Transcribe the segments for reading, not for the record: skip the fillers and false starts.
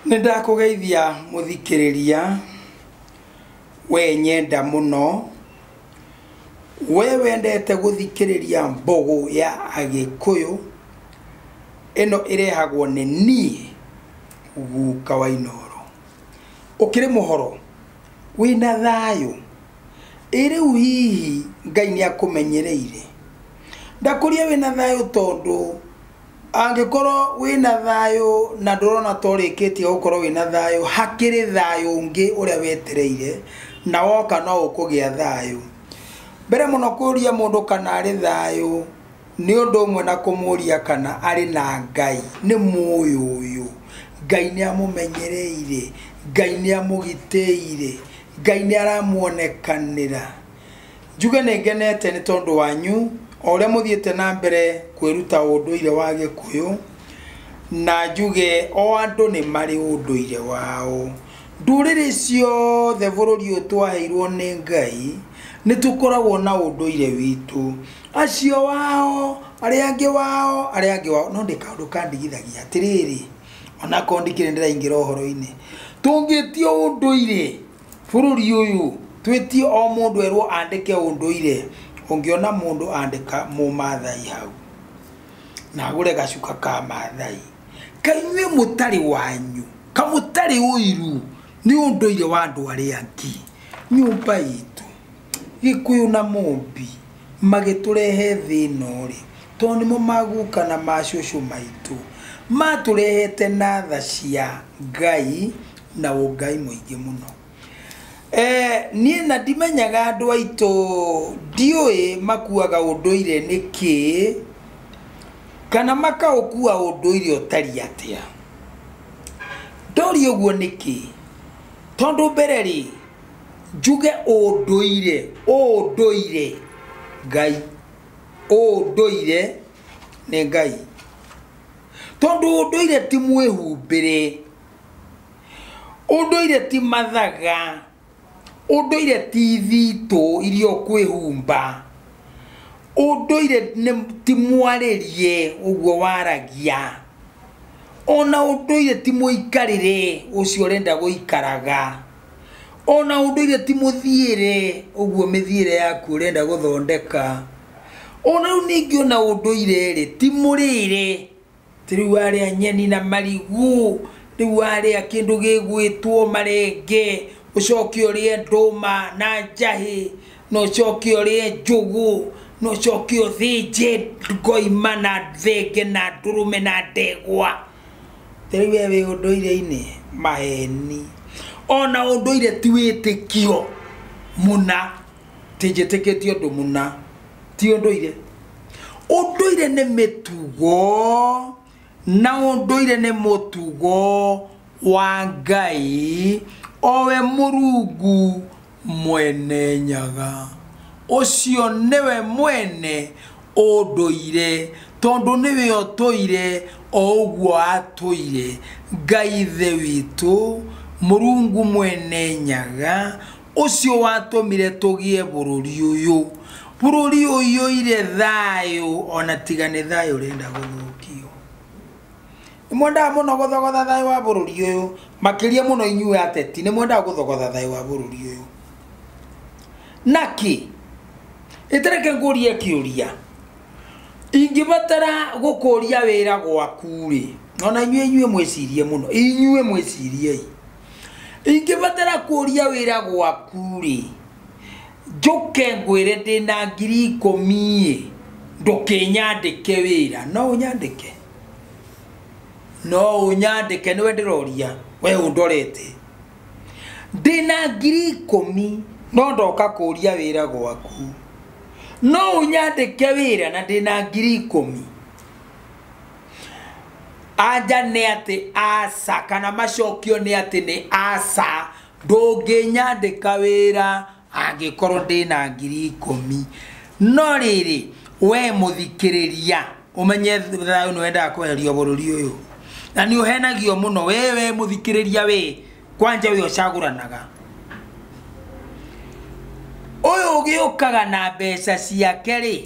Nĩ ndakũgeithia mũthikĩrĩria, we nyenda mũno, we wendete gũthikĩrĩria mbũgũ ya Agĩkũyũ, ĩno ĩrehagwo nĩ niĩ guka wa Inooro. Ũkĩrĩ mũhoro, wĩna thayũ, ĩ rĩu hihi Ngai nĩ akũmenyereire? Ndakũria wĩna thayũ tondũ angĩkorwo wĩna thayũ na ndũrona ta ũrĩkĩtie gũkorwo wĩna thayũ, hakĩrĩ thayũ ũngĩ ũrĩa wetereire na woka no ũkũgĩa thayũ. Mbere mũno kũria mũndũ kana arĩ thayũ nĩ ũndũ ũmwe na kũmũria kana arĩ na Ngai, nĩ mũĩ ũyũ, Ngai nĩ amũmenyereire, Ngai nĩ amũgitĩire, Ngai nĩ aramuonekanĩra. Njuge nĩ ngenete nĩ tondũ wanyu o ũrĩa mũthiĩte na mbere kwĩruta ũndũire wa Gĩkũyũ, na njuge o andũ nĩ marĩ ũndũire wao. Ndũrĩrĩ ciothe bũrũri ũyũ twaheirwo nĩ Ngai, nĩ tũkoragwo na ũndũire witũ. Acio wao, arĩa angĩ wao, arĩa angĩ wao, no ndĩ kaũndũ kandigithagia atĩrĩrĩ, onakorwo ndikĩrĩ ndĩraingĩra ũhoro-inĩ, tũngĩtio ũndũire bũrũri ũyũ, twĩtio o mũndũ erwo andĩke ũndũire, ũngĩona mũndũ andĩka mũmathai hau, na agũre gacuka ka mathai, kainyuĩ mũtarĩ wanyu, kamũtarĩ ũiru, nĩ ũndũire wa andũ arĩa angĩ. Nyũmba itũ, Gĩkũyũ na Mũmbi magĩtũrehe thĩ ĩno rĩ, tondũ nĩmo maguka na macũcũ maitũ, matũrehete na tha cia Ngai na ũngai mũingĩ mũno. Niĩ na ndimenyaga andũ aitũ, ndiũĩ makuaga ũndũire nĩkĩ, kana makaũkua ũndũire ũtariĩ atĩa. Ndoria ũguo nĩkĩ? Tondũ mbere rĩ, njuge ũndũire, ũndũire Ngai, ũndũire nĩ Ngai. Tondũ ũndũire ti mwĩhumbĩre, ũndũire ti mathaga, ũndũire ti ithitũ iria ũkwĩhumba, ũndũire ti mwarĩrie ũguo waragia, ona ũndũire ti mũikarĩre ũcio ũrenda gũikaraga, ona ũndũire ti mũthiĩre ũguo mĩthiĩre yaku ũrenda gũthondeka, ona rĩu ningĩ ona ũndũire rĩ ti mũrĩre, ti rĩu warĩa nyeni na marigũ, rĩu warĩa kĩndũ gĩgwĩtwo marenge, ũcoke ũrĩe ndũma na njahĩ, na ũcoke ũrĩe njũgũ, na ũcoke ũthĩnje ngoima na thenge na ndũrũme na ndegwa. Rĩu we wĩ ũndũire-inĩ maheni. Ona ũndũire ti wĩtĩkio mũna, ti njĩtĩkĩtie ũndũ mũna, ti ũndũire. Ũndũire nĩ mĩtugo, na ũndũire nĩ mũtugo wa Ngai, owe Mũrungu mwene Nyaga. Ũcio nĩwe mwene ũndũire, tondũ nĩwe ũtũire o ũguo atũire. Ngai Ithe witũ, Mũrungu mwene Nyaga, ũcio watũmire tũgĩe bũrũri ũyũ. Bũrũri ũiyũire thayũ, ona tiga nĩ thayũ ũrenda gũthũkio. Nĩ mwendaga mũno gũthogotha thayũ wa bũrũri ũyũ, makĩria mũno inyuĩ ateti, nĩ mwendaga gũthogotha thayũ wa bũrũri ũyũ. Naki, ĩtereke ngũrie kĩũria, ingĩbatara gũkũria wĩra gwaku rĩ, ona inyuĩ inyuĩ mwĩcirie mũno, inyuĩ mwĩciriei. Ingĩbatara kũria wĩra gwaku rĩ, njũke ngwĩre ndĩna 10,000 ĩ, ndũkĩnyandĩke wĩra, no ũnyandĩke? No ũnyandĩke, nĩwe ndĩroria, we ũndorete. Ndĩna 10,000, no ndoka kũria wĩra gwaku. No ũnyandĩke wĩra na ndĩna 10,000. Anja nĩ atĩ aca, kana macokio nĩ atĩ nĩ aca, ndũngĩnyandĩka wĩra angĩkorwo ndĩna 10,000. No rĩrĩ, we mũthikĩrĩria, ũmenye thayũ nĩ wendaga kweherio bũrũri ũyũ. Na nĩ ũhenagio mũno, we mũthikĩrĩria we, kwanja we ũcagũranaga. Ũyũ ũgĩũkaga na mbeca ciake rĩ,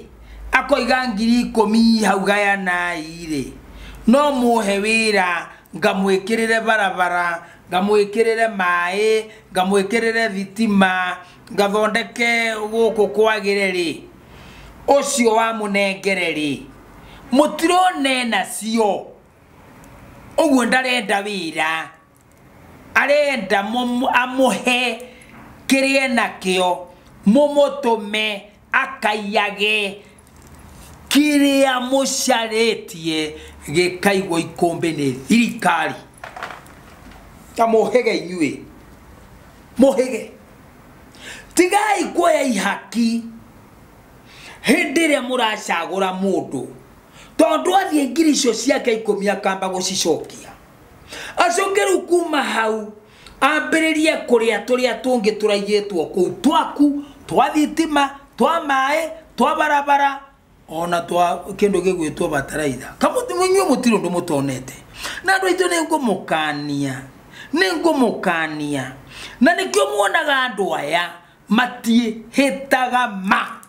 akoiga 10,000 hau gayanai rĩ, no mũhe wĩra ngamwĩkĩrĩre barabara, ngamwĩkĩrĩre maĩ, ngamwĩkĩrĩre thitima, ngathondeke gũkũ kwagĩre rĩ, ũcio wamũnengere rĩ, mũtirone nacio. Ũguo ndarenda wĩra, arenda amũhe kĩrĩa nakĩo, mũmũtũme akaiyage kĩrĩa mũcarĩtie gĩkaigwo ikũmbĩ nĩ thirikari. Ta mũhĩge inyuĩ, mũhĩge. Tigai kuoya ihaki hĩndĩ ĩrĩa mũracagũra mũndũ, tondũ athiĩ ngiri icio ciake 10 akamba gũcicokia, acoke rĩu kuma hau ambĩrĩrie kũrĩa tũrĩa tũngĩ tũraigĩtwo kũu twaku, twa thitima, twa maĩ, twa barabara, ona twa kĩndũ gĩgwĩtwo bataraitha. Inyuĩ mũtirĩ ũndũ mũtonete. Na andũ aitũ nĩngũmũkania, nĩngũmũkania. Na nĩkĩo muonaga andũ aya matiĩhĩtaga ma.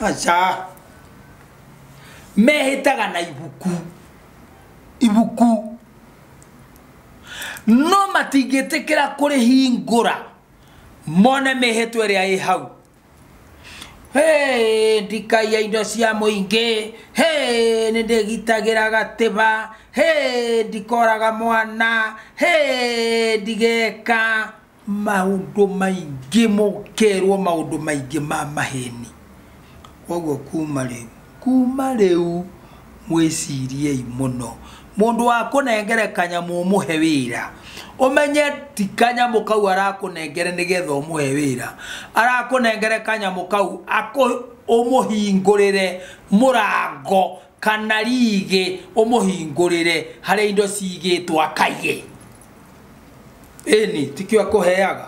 Aca. Mehĩtaga na ibuku. Ibuku. No matingĩtĩkĩra kũrĩhingũra mone mĩhĩtwa ĩrĩa ĩ hau. Hey, ndikaiya indo cia mũingĩ, hey, nĩndĩgitagĩra gatĩba, hey, ndikoraga mwana, hey, ndigeka maũndũ maingĩ, mũkerwo maũndũ maingĩ ma maheni. Koguo kuma rĩu mwĩciriei mũno. Mũndũ wa kũnengere kanyamũ ũmũhe wĩra, ũmenye ti kanyamũ kau arakũnengere nĩgetha ũmũhe wĩra, arakũnengere kanyamũ kau ũmũhingũrĩre mũrango kana rigĩ, ũmũhingũrĩre harĩa indo cigĩtwo akaiye. Ĩni tikĩo akũheaga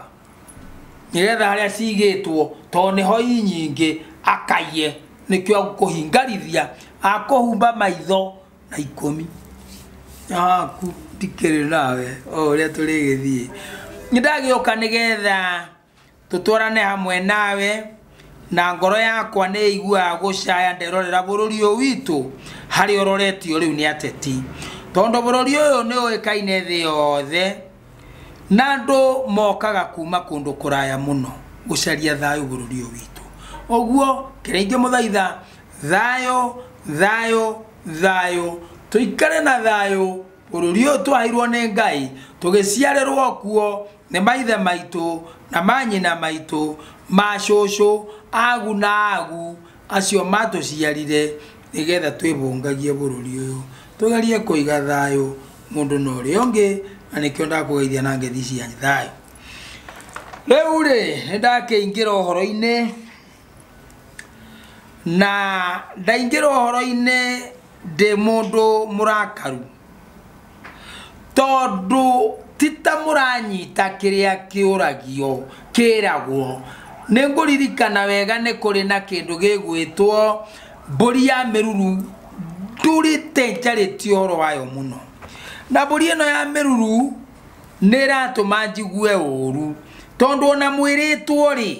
nĩgetha harĩa cigĩtwo, tondũ nĩho i nyingĩ, akaiye. Nĩkĩo agũkũhingarithia, akũhumba maitho na 10. Aku ndikĩrĩ nawe o ũrĩa tũrĩgĩthiĩ. Nĩndagĩũka nĩgetha tũtwarane hamwe nawe, na ngoro yakwa nĩ ĩiguaga gũcaya nderorera bũrũri ũyũ witũ harĩa ũroretio rĩu nĩ ateti, tondũ bũrũri ũyũ nĩ ũĩkaine thĩ yothe, na andũ mokaga kuma kũndũ kũraya mũno gũcaria thayũ bũrũri ũyũ witũ. Ũguo kĩrĩa ingĩmũthaitha, thayũ, thayũ, thayũ, tũikare na thayũ. Bũrũri ũyũ twaheirwo nĩ Ngai, tũgĩciarĩrwo kuo nĩ maithe maitũ na manyina maitũ, macũcũ, agu na agu acio matũciarire, nĩgetha twĩbũngagie bũrũri ũyũ, tũgerie kũiga thayũ mũndũ na ũrĩa ũngĩ, na nĩkĩo ndakũgeithia na ngethi cia thayũ. Rĩu rĩ, nĩndakĩingĩra ũhoro-inĩ, na ndaingĩra ũhoro-inĩ ndĩ mũndũ mũrakaru, tondũ ti ta mũranyita kĩrĩa kĩũragio kĩragwo. Nĩngũririkana wega nĩ kũrĩ na kĩndũ gĩgwĩtwo mbũri ya mĩruru, ndũrĩte njarĩtie ũhoro wayo mũno. Na mbũri ĩno ya mĩruru nĩ ĩratũma njigue ũru, tondũ ona mwĩrĩtwo rĩ,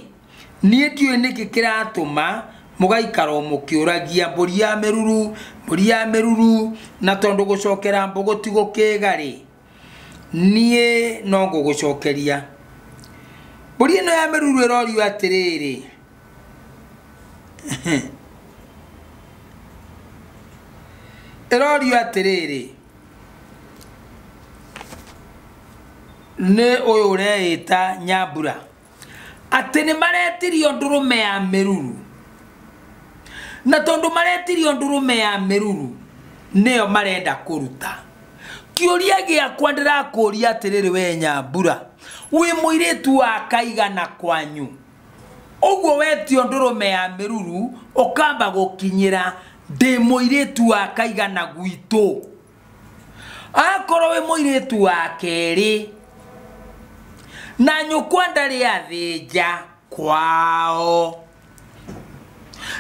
niĩ ndiũĩ nĩkĩ kĩratũma mũgaikara o mũkĩũragia mbũri ya mĩruru, mbũri ya mĩruru, na tondũ gũcokera mbũgũ ti gũkĩga rĩ, niĩ no ngũgũcokeria. Mbũri ĩno ya mĩruru ĩrorio atĩrĩrĩ, ĩrorio atĩrĩrĩ, nĩ ũyũ ũreĩta Nyambura, atĩ nĩ maretirio ndũrũme ya mĩruru, na tondũ maretirio ndũrũme ya mĩruru nĩyo marenda kũruta. Kĩũria gĩakwa ndĩrakũria atĩrĩrĩ, we Nyambura, wĩ mũirĩtu wa kaigana kwanyu? Ũguo wetio ndũrũme ya mĩruru ũkamba gũkinyĩra ndĩ mũirĩtu wa kaigana gwitũ. Akorwo wĩ mũirĩtu wa kerĩ na nyũkwa ndarĩ athĩnja kwao,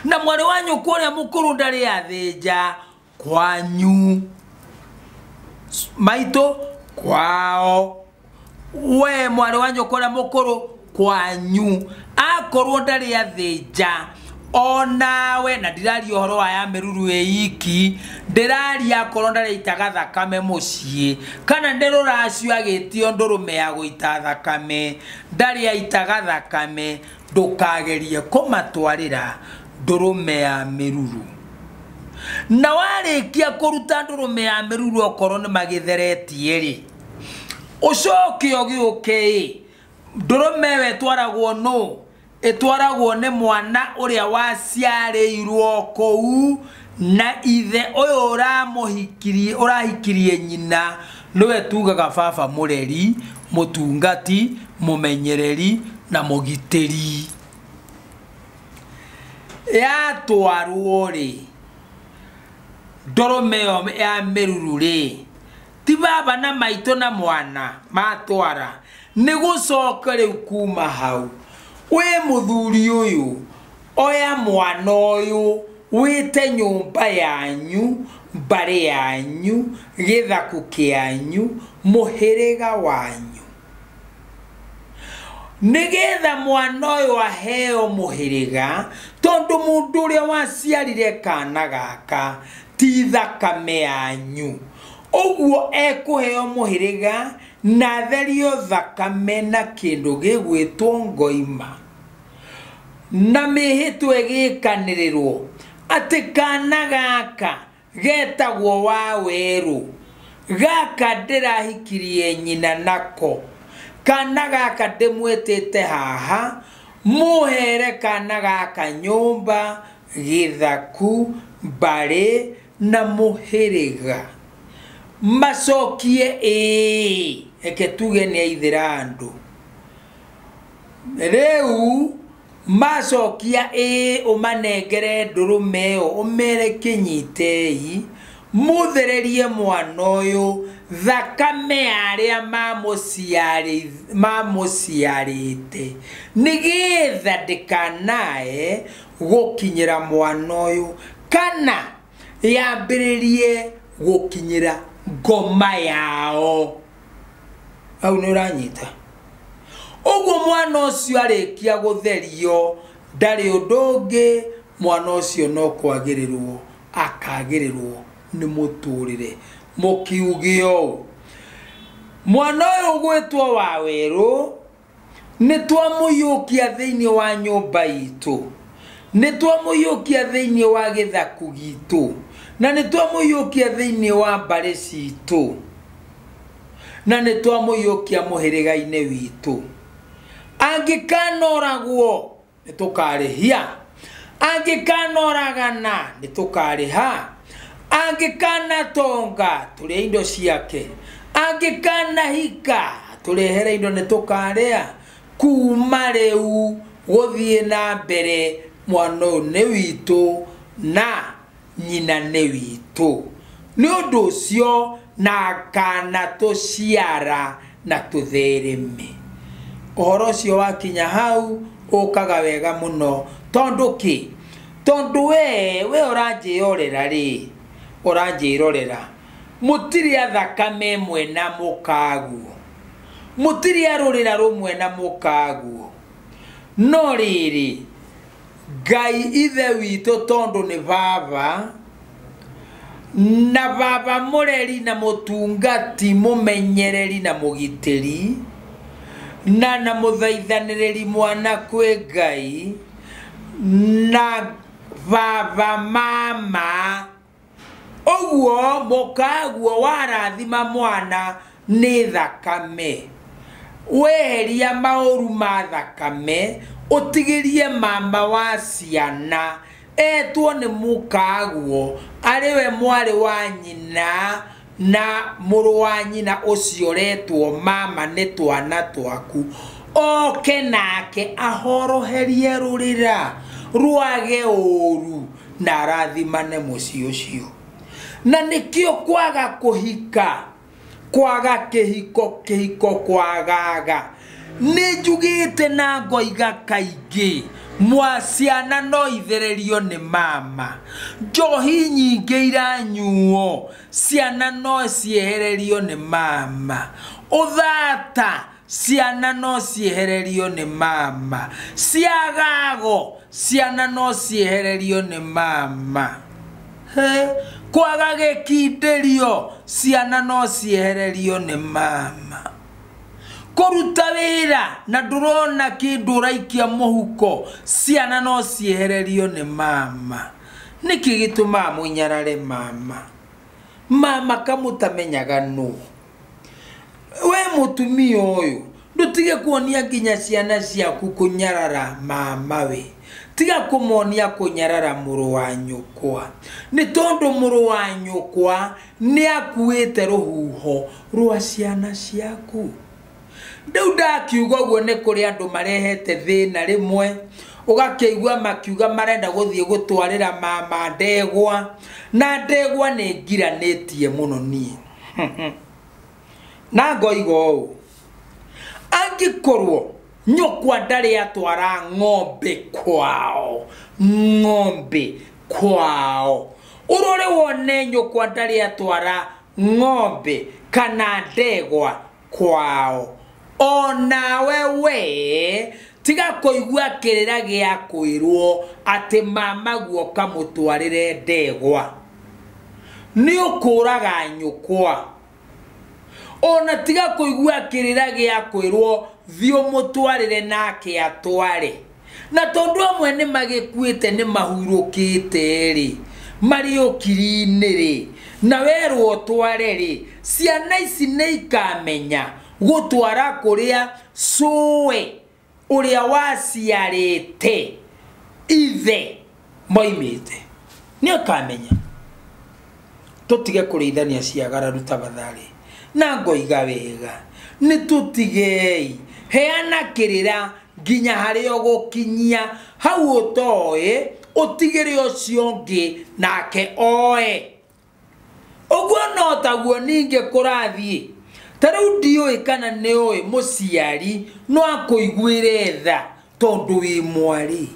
na mwarĩ wa nyũkwa ũrĩa mũkũrũ ndarĩ athĩnja kwanyu, maitũ kwao, we mwarĩ wa nyũkwa ũrĩa mũkũrũ kwanyu, akorwo ndarĩ athĩnja Onawe na ndiraria ũhoro wa ya mĩruru ĩiki, ndĩraria akorwo ndarĩitaga thakame mũciĩ kana nĩ rũracio agĩtio ndũrũme ya gũita thakame, ndarĩ aitaga thakame, ndũkagerie kũmatwarĩra ndũrũme ya mĩruru. Na warĩkia kũruta ndũrũme ya mĩruru okorwo nĩ magĩtheretie rĩ, ũcoke ũgĩũke ĩ, ndũrũme ĩyo ĩtwaragwo nũ? Ĩtwaragwo nĩ mwana ũrĩa waciarĩirwo kũu na ithe ũyũ ũramũhikirie, ũrahikirie nyina, nĩwe tugaga baba mũreri, mũtungati, mũmenyereri na mũgitĩri. Yatwarwo rĩ, ndũrũme ĩyo ya mĩruru rĩ, ti baba na maitũ na mwana matwara, nĩ gũcoka rĩu kuma hau. Wĩ mũthuri ũyũ, oya mwana ũyũ, wĩte nyũmba yanyu, mbarĩ yanyu, gĩthaku kĩanyu, mũhĩrĩga wanyu, nĩgetha mwana ũyũ aheo mũhĩrĩga, tondũ mũndũ ũrĩa waciarire kana gaka ti thakame yanyu. Ũguo ekũheo mũhĩrĩga na atherio thakame na kĩndũ gĩgwĩtwo ngoima, na mĩhĩtwa ĩgĩkanĩrĩrwo atĩ kana gaka getagwo wa werũ, gaka ndĩrahikirie nyina nako, kana gaka ndĩmwĩtĩte haha, mũhere kana gaka nyũmba, gĩthaku, mbarĩ na mũhĩrĩga. Macokie ĩĩ, reke tuge nĩ aithĩra andũ. Rĩu macokia ĩĩ, ũmanengere ndũrũme ĩyo, ũmere kĩnyitei, mũthererie mwana ũyũ thakame ya arĩa mamũciarĩte, nĩgetha ndĩkanae gũkinyĩra mwana ũyũ kana yambĩrĩrie gũkinyĩra ngoma yao. Hau nĩ ũranyita? Ũguo mwana ũcio arĩkia gũtherio, ndarĩ ũndũ ũngĩ, mwana ũcio no kwagĩrĩrwo akagĩrĩrwo nĩ mũtũrĩre. Mũkiuge ũũ, mwana ũyũ ũgwĩtwo wa werũ nĩ twamũiyũkia thĩinĩ wa nyũmba itũ, nĩ twamũiyũkia thĩinĩ wa gĩthaku gitũ, na nĩ twamũiyũkia thĩinĩ wa mbarĩ citũ, na nĩ twamũiyũkia mũhĩrĩga-inĩ witũ. Angĩkanoragwo nĩ tũkarĩhia, angĩkanoragana nĩ tũkarĩha, angĩkanatonga tũrĩe indo ciake, angĩkanahika tũrehere indo nĩ tũkarĩa. Kuma rĩu gũthiĩ na mbere, mwana ũyũ nĩ witũ na nyina nĩ witũ. Nĩ ũndũ ũcio na kana tũciara na tũthereme. Ũhoro ũcio wakinya hau ũkaga wega mũno, tondũ kĩ? Tondũ we ũranjĩrorera rĩ, ũranjĩrorera, mũtirĩ a thakame ĩmwe na mũkaguo, mũtirĩ a rũrĩra rũmwe na mũkaguo. No rĩrĩ, Ngai ithe witũ tondũ nĩ baba, na baba mũreri na mũtungati, mũmenyereri na mũgitĩri, na mũthaithanĩrĩri mwana kwĩ Ngai, na baba mama. Ũguo mũkaguo warathima mwana nĩ thakame, weheria maũru ma thakame, ũtigĩrie mama wa ciana etwo nĩ mũkaguo arĩ we mwarĩ wa nyina na mũrũ wa nyina ũcio ũretwo mama nĩ twana twaku, oke nake ahoroherie rũrĩra rwage ũru na arathimane mũciĩ ũcio. Na nĩkĩo kwaga kũhika, kwaga kĩhiko, kĩhiko kwagaga. Nĩ njugĩte na ngoiga kaingĩ, mwa ciana no ithererio nĩ mama. Njohi nyingĩ iranyuo, ciana no ciehererio nĩ mama. Ũthata, ciana no ciehererio nĩ mama. Ciagago ciana no ciehererio nĩ mama. He, kwaga gĩkindĩrio ciana no ciehererio nĩ mama. Kũruta wĩra na ndũrona kĩndũ ũraikia mũhuko ciana no ciehererio nĩ mama. Nĩkĩ gĩtũmaga mũnyarare mama? Mama kamũtamenyaga nũ. We mũtumia ũyũ ndũtige kuonia nginya ciana ciaku kũnyarara mama we. Tiga kũmonia kũnyarara mũrũ wa nyũkwa, nĩ tondũ mũrũ wa nyũkwa nĩ akuĩte rũhuho rwa ciana ciaku. Rĩu ndakiuga ũguo nĩ kũrĩ andũ marehete thĩna rĩmwe, ũgakĩigua makiuga marenda gũthiĩ gũtwarĩra mama ndegwa, na ndegwa nĩ ngiranĩtie mũno niĩ. Na ngoiga ũũ, angĩkorwo nyũkwa ndarĩ atwara ng'ombe kwao, ng'ombe kwao, ũrore wone nyũkwa ndarĩ atwara ng'ombe kana ndegwa kwao, onawe we tiga kũigua kĩrĩra gĩa kwĩrwo atĩ mama guoka mũtwarĩre ndegwa, nĩ ũkũraga nyũkwa. Ona tiga kũigua kĩrĩra gĩa kwĩrwo thiĩ ũmũtwarĩre nake atware. Na tondũ amwe nĩ magĩkuĩte nĩ mahurũkĩte rĩ, marĩ ũkiri-inĩ rĩ, na werwo ũtware rĩ, ciana ici nĩ ikamenya gũtwara kũrĩa cũwe ũrĩa waciarĩte ithe moimĩte. Nĩ akamenya. Tũtige kũrĩithania ciagararu tafadhali. Na ngoiga wega, nĩ tũtigei, heana kĩrĩra nginya harĩa ũgũkinyia, hau ũtoĩ ũtigĩre ũcio ũngĩ nake oe. Ũguo no taguo ningĩ kũrathiĩ. Ta rĩu ndiũĩ kana nĩ ũĩ mũciari no akũiguĩre tha tondũ wĩ mwarĩ,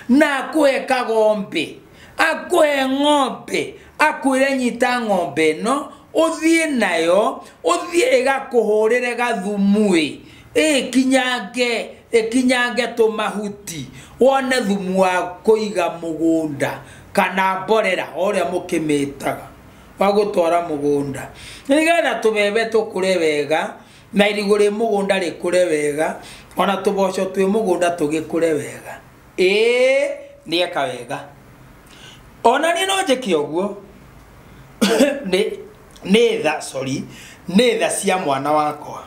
na akũhe kagombe, akũhe ng'ombe, akwĩre nyita ng'ombe ĩno ũthiĩ nayo, ũthiĩ ĩgakũhũrĩre gathumu ĩ, ĩkinyange, ĩkinyange tũmahuti, wone thumu wa kũiga mũgũnda kana mborera ũrĩa mũkĩmĩtaga wa gũtwara mũgũnda, nĩgetha tũbebe tũkũre wega na irigũ rĩ mũgũnda rĩkũre wega, ona tũboco twĩ mũgũnda tũgĩkũre wega. Ĩĩ nĩeka wega. Ona niĩ no njĩke ũguo. Nĩ tha, sorry, nĩ tha cia mwana wakwa.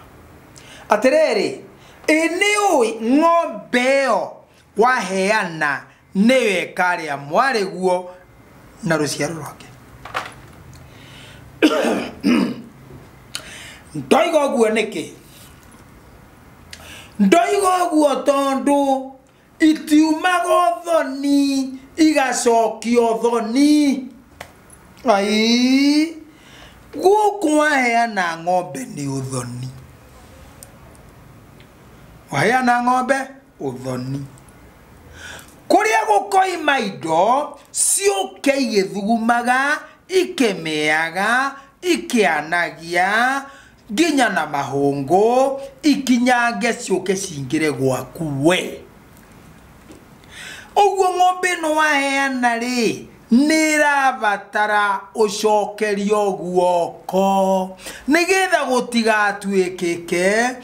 Atĩrĩrĩ, ĩ nĩ ũĩ ng'ombe ĩyo waheana nĩyo ĩkarĩa mwarĩguo na rũciaro rwake. Ndoiga ũguo nĩkĩ? Ndoiga ũguo tondũ itiumaga ũthoni igacokio thoni. Ai, gũkũ waheana ng'ombe nĩ ũthoni, waheana ng'ombe ũthoni. Kũrĩa gũkoima indo ciũke igĩthugumaga, ikĩmĩaga, ikĩanagia nginya na mahũngũ, ikinyange ciũke cingĩre gwaku we. Ũguo ng'ombe ĩno waheana rĩ, nĩ ĩrabatara ũcokerio guoko nĩgetha gũtigatuĩkĩke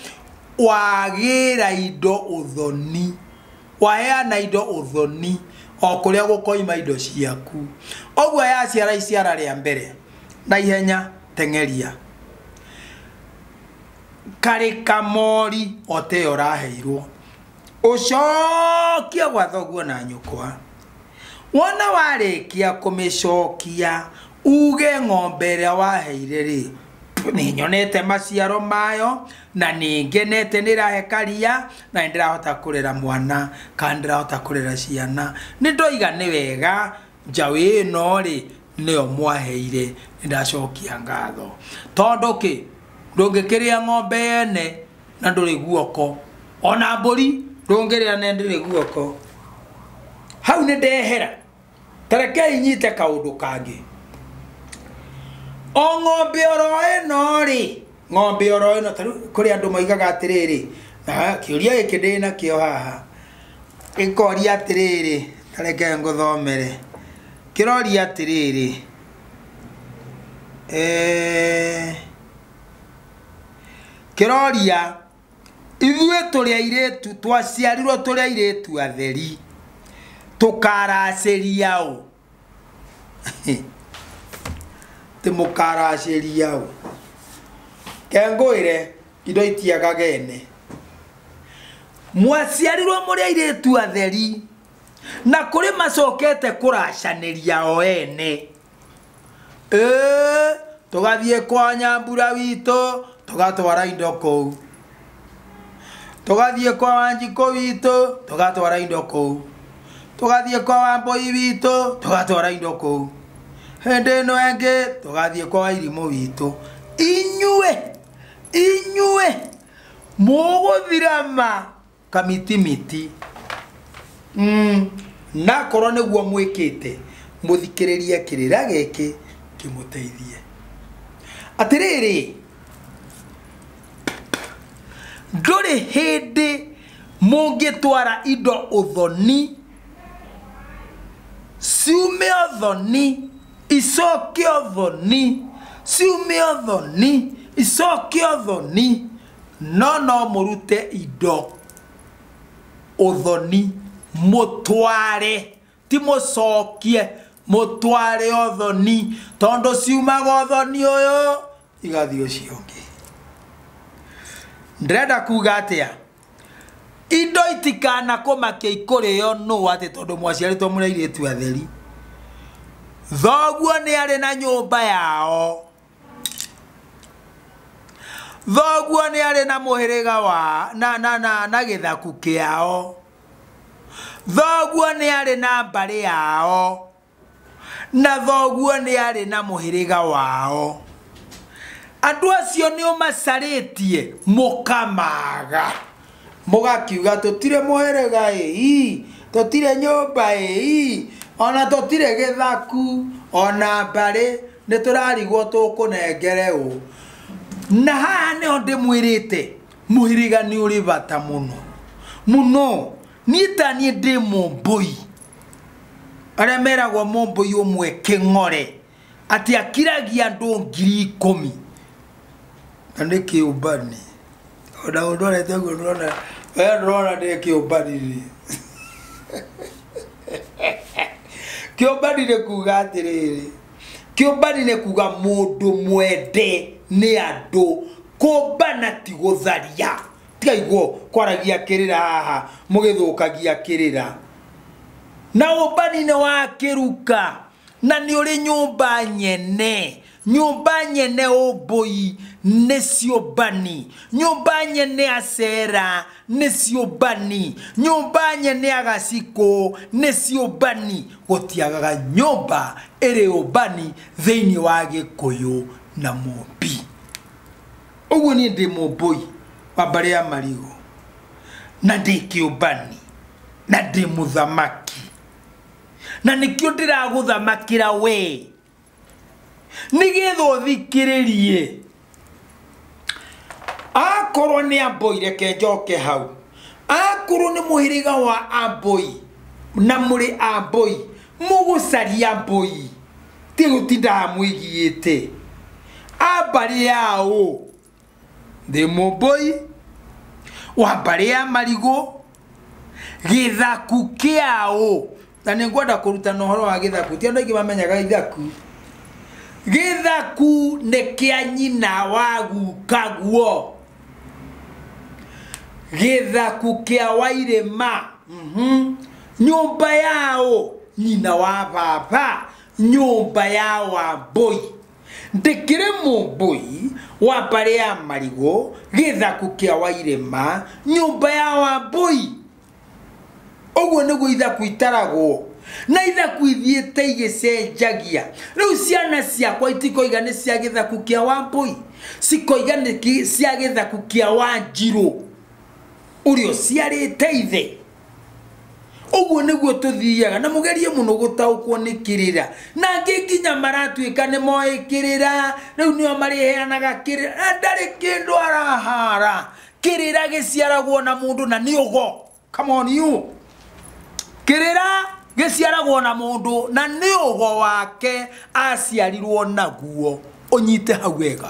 wagĩra indo ũthoni, waheana indo ũthoni o kũrĩa gũkoima indo ciaku. Ũguo yaciara iciara rĩa mbere na ihenya teng'eria karĩ kamori o ta ĩyo ũraheirwo, ũcokie gwa thoguo na nyũkwa. Wona warĩkia kũmĩcokia uge ng'ombe ĩrĩa waheire rĩ, nĩ nyonete maciaro mayo na nĩ ngenete, nĩ ĩrahe karia na nĩ ndĩrahota kũrera mwana kana ndĩrahota kũrera ciana. Nĩ ndoiga nĩ wega njaũ ĩno rĩ nĩyo mwaheire, nĩ ndacokia ngatho. Tondũ kĩ, ndũngĩkĩrĩa ng'ombe yene na ndũrĩ guoko, ona mbũri ndũngĩrĩa na ndũrĩ guoko. Hau nĩ ndehera. Ta rekei nyite kaũndũ kangĩ. O ng'ombe oro ĩno rĩ, Ng'ombe oro ĩno ta rĩu kũrĩ andũ moigaga atĩrĩrĩ, na kĩũria gĩkĩ ndĩ nakĩo haha gĩkoria atĩrĩrĩ, ta reke ngũthomere. Kĩroria atĩrĩrĩ, kĩroria ithuĩ tũrĩ airĩtu, twaciarirwo tũrĩ airĩtu atheri, tũkaracĩria ũ? Ti mũkaracĩria ũ? Kengũĩre indo itiagaga ene. Mwaciarirwo mũrĩ airĩtu atheri na kũrĩ macokete kũracanĩria o ene. Tũgathiĩ kwa Nyambura witũ tũgatwara indo kũu, tũgathiĩ kwa Wanjikũ witũ tũgatwara indo kũu, tũgathiĩ kwa Wambũi witũ tũgatwara indo kũu, hĩndĩ ĩno ĩngĩ tũgathiĩ kwa Wairimũ witũ. Inyuĩ inyuĩ mũgũthira ma kamitimiti. Nakorwo nĩguo mwĩkĩte, mũthikĩrĩrie kĩrĩra gĩkĩ kĩmũteithie. Atĩrĩrĩ, ndũrĩ hĩndĩ mũngĩtwara indo ũthoni, ciume ũthoni, icoke ũthoni, ciume ũthoni, icoke ũthoni, no no mũrute indo ũthoni mũtware, ti mũcokie, mũtware ũthoni, tondũ ciumaga ũthoni ũyũ igathiĩ ũcio ũngĩ. Ndĩrenda kuga atĩa? Indo itikanakũmakia ikũrĩo nũ atĩ tondũ mwaciarĩtwo mũrĩ airĩtu atheri. Thoguo nĩ arĩ na nyũmba yao, thoguo nĩ arĩ na mũhĩrĩga wa na gĩthaku kĩao, thoguo nĩ arĩ na mbarĩ yao, na thoguo nĩ arĩ na mũhĩrĩga wao. Andũ acio nĩ ũmacarĩtie mũkamaga, mũgakiuga tũtirĩ mũhĩrĩga ĩĩ, tũtirĩ nyũmba ĩĩ, ona tũtirĩ gĩthaku, ona mbarĩ, nĩ tũrarigwo tũkũnengere ũ. Na haha nĩho ndĩmwĩrĩte mũhĩrĩga nĩ ũrĩ bata mũno mũno. Niĩ ta niĩ ndĩ Mũmbũi, arĩa meragwo Mũmbũi ũmwe kĩng'ore atĩ akiragia andũ 10,000, na nĩ kĩũmbani. Ona ũndorete ũguo ndũrona, we ndũrona ndĩ kĩũmbani rĩ. Kĩũmbani nĩ kuga atĩrĩrĩ, kĩũmbani nĩ kuga mũndũ mwende nĩ andũ. Kũmbana ti gũtharia. Tigaiguo kwaragia kĩrĩra haha mũgĩthũkagia kĩrĩra. Na ũmbani nĩ wa kĩruka, na nĩ ũrĩ nyũmba nyene. Nyũmba nyene ũmbũi nĩ ciũmbani, nyũmba nyene acera nĩ ciũmbani, nyũmba nyene agacikũ nĩ ciũmbani. Gũtiagaga nyũmba ĩrĩ ũmbani thĩinĩ wa Gĩkũyũ na Mũmbi. Ũguo niĩ ndĩ Mũmbũi wa mbarĩ ya Marigũ, na ndĩ kĩũmbani, na ndĩ mũthamaki, na nĩkĩo ndĩragũthamakĩra we, nĩgetha ũthikĩrĩrie. Akorwo nĩ Ambũi, reke njoke hau. Akorwo nĩ mũhĩrĩga wa Ambũi na mũrĩ Ambũi, mũgũcaria Ambũi, ti gũtinda mwĩgiĩte. A mbarĩ yao, ndĩ Mũmbũi wa mbarĩ ya Marigũ, gĩthaku kĩao. Na nĩ ngwenda kũrutana ũhoro wa gĩthaku, ti andũ aingĩ mamenyaga ithaku. Gĩthaku nĩ kĩa nyina wa gukaguo, gĩthaku kĩa Wairĩma. Nyũmba yao nyina wa baba, nyũmba ya Wambũi. Ndĩkĩrĩ Mũmbũi wa mbarĩ ya Marigũ, gĩthaku kĩa Wairĩma, nyũmba ya Wambũi. Ũguo nĩguo ithaku itaragwo, na ithaku ithiĩte igĩcenjagia. Rĩu ciana ciakwa itikoiga nĩ cia gĩthaku kĩa Wambũi, cikoiga nĩ cia gĩthaku kĩa Wanjirũ, ũrĩa ũciarĩte ithe, Ũguo nĩguo tũthiaga na mũgerie mũno gũtaũkwo nĩ kĩrĩra. Na angĩ nginya maratuĩka nĩ moĩ kĩrĩra, rĩu nĩo marĩheanaga kĩrĩra, na ndarĩ kĩndũ arahara. Kĩrĩra gĩciaragwo na mũndũ na nĩ ũgo. Come on you. Kĩrĩra gĩciaragwo na mũndũ na nĩ ũgo wake aciarirwo naguo. Ũnyite hau wega.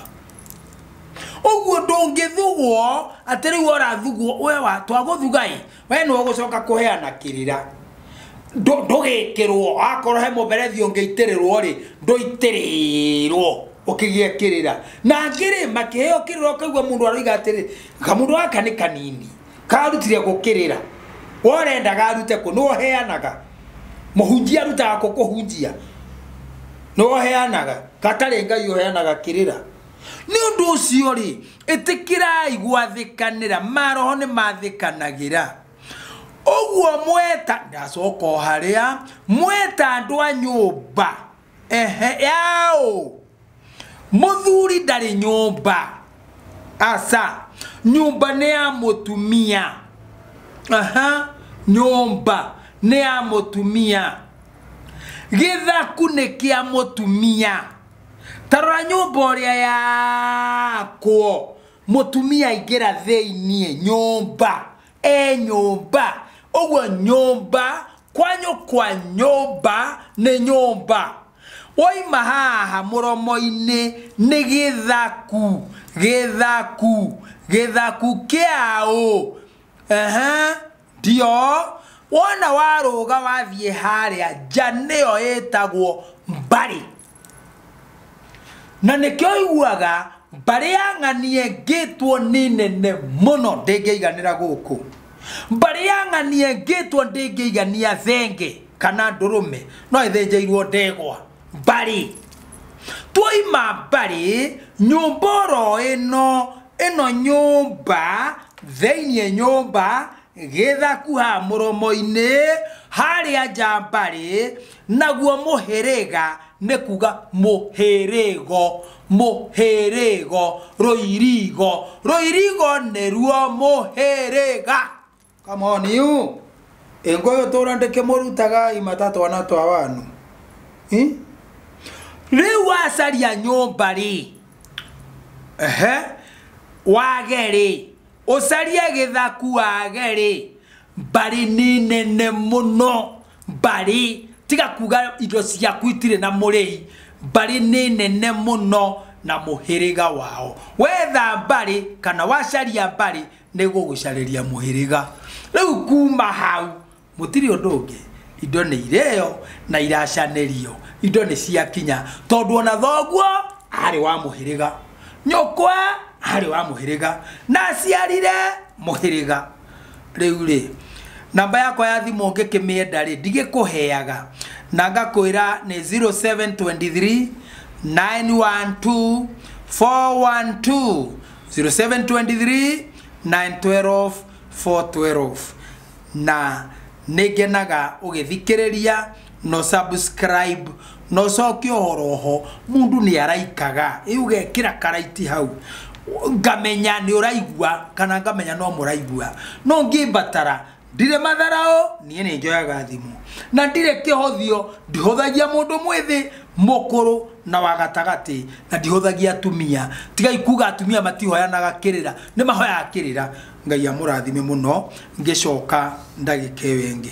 Ũguo ndũngĩthugwo atĩ rĩu ũrathugwo we wa twagũthuga ĩ, we nĩwe ũgũcoka kũheana kĩrĩra. Ndũgĩkĩrwo akorwo he mũberethi ũngĩitĩrĩrwo rĩ, ndũitĩrĩrwo ũkĩgĩe kĩrĩra. Na angĩ rĩ makĩheo kĩrĩra ũkaigua mũndũ aroiga atĩrĩ, kamũndũ gaka nĩ kanini, karutire gũkĩrĩra. We ũrendaga arute kũ? Nĩwe ũheanaga. Mũhunjia arutaga kũ kũhunjia? Nĩwe ũheanaga. Gatarĩ Ngai ũheanaga kĩrĩra. Nĩ ũndũ ũcio rĩ, ĩtĩkĩrai gwathĩkanĩra, maroho nĩ mathĩkanagĩra. Ũguo mweta, ndacoka o harĩa, mweta andũ a nyũmba, ehe, yaũ. Mũthuri ndarĩ nyũmba. Aca, nyũmba nĩ ya mũtumia. Aha, nyũmba nĩ ya mũtumia. Gĩthaku nĩ kĩa mũtumia. Tarora nyũmba ũrĩa yakwo, mũtumia aingĩra thĩiniĩ, nyũmba, e nyũmba. Ũguo nyũmba, kwanyu kwa nyũmba nĩ nyũmba. Woima haha mũromo-inĩ nĩ gĩthaku, gĩthaku, gĩthaku kĩaũ. Ehe, ndio. Wona warũga wathiĩ harĩa nja nĩyo ĩtagwo mbarĩ. Na nĩkĩo ũiguaga mbarĩ ya ng'anie ngĩtwo nĩ nene mũno ndĩngĩiganĩra gũkũ. Mbarĩ ya ng'anie ngĩtwo ndĩngĩigania thenge kana ndũrũme, no ĩthĩnjĩirwo ndegwa. Mbarĩ. Twoima mbarĩ, nyũmba oro ĩno, ĩno nyũmba, thĩiniĩ nyũmba, gĩthaku haha mũromo-inĩ, harĩa nja mbarĩ, naguo mũhĩrĩga nĩ kuga mũhĩrĩgo, mũhĩrĩgo, rũirigo, rũirigo nĩruo mũhĩrĩga. Come on you. Ĩngũyũ tũra ndĩkĩmũrutaga imata twana twa wanu. Rĩu wacaria nyũmba rĩ, ehe, wage rĩ, ũcarie gĩthaku wage rĩ, mbarĩ nĩ nene mũno, mbarĩ, tiga kuga indo ciaku itirĩ na mũrĩi, mbarĩ nĩ nene mũno na mũhĩrĩga wao. Wetha mbarĩ kana wacaria mbarĩ nĩ gũgũcarĩria mũhĩrĩga. Rĩu kuma hau mũtirĩ ũndũ ũngĩ, indo nĩ irĩo na iracanĩrio, indo nĩ ciakinya, tondũ ona thoguo arĩ wa mũhĩrĩga, nyũkwa arĩ wa mũhĩrĩga, na aciarire mũhĩrĩga. Rĩu rĩ, namba yakwa ya thimũ ũngĩkĩmĩenda rĩ, ndigĩkũheaga na ngakwĩra nĩ 0723 912 412, 0723 912 412. Na nĩngenaga ũgĩthikĩrĩria, no subscribe, no cokie ũhoro ho, mũndũ nĩ araikaga, ĩ ũgekĩra karaiti hau, ngamenya nĩ ũraigua kana ngamenya no mũraigua. No ngĩmbatara ndirĩ matharaũ, niĩ nĩ njoyaga thimũ, na ndirĩ kĩhothio, ndihũthagia mũndũ mwĩthĩ, mũkũrũ na wa gatagatĩ, na ndihũthagia atumia. Tigai kuga atumia matihoyanaga kĩrĩra, nĩ mahoyaga kĩrĩra. Ngai amũrathime mũno, ngĩcoka ndagĩka ĩyo ĩngĩ.